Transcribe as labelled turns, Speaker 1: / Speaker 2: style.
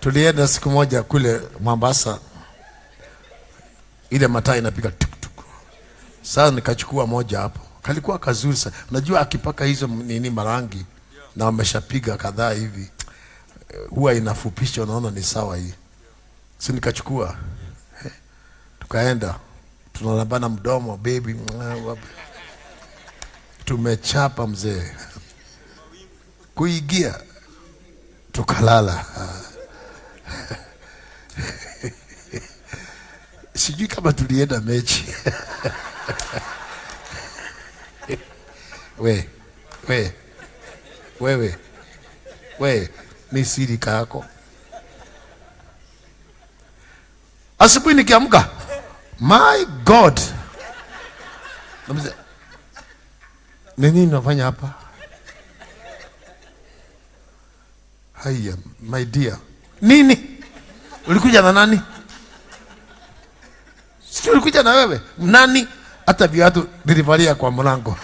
Speaker 1: Tulienda siku moja kule Mombasa, ile mataa inapiga tuk tuk. Sasa nikachukua moja hapo, kalikuwa kazuri sana. Unajua akipaka hizo nini marangi na wameshapiga kadhaa hivi, huwa inafupisha, unaona ni sawa hii. Si nikachukua, tukaenda tunalambana mdomo, baby, wapi. Tumechapa mzee, kuingia tukalala. Sijui kama tulienda mechi. We, we, wewe, we, ni siri kako. Asubuhi nikiamka, my God, Namwambia, ni nini nafanya hapa? Haya, my dear. Nini? Ulikuja na nani? Si ulikuja na wewe? Nani? Hata viatu nilivalia kwa mlango.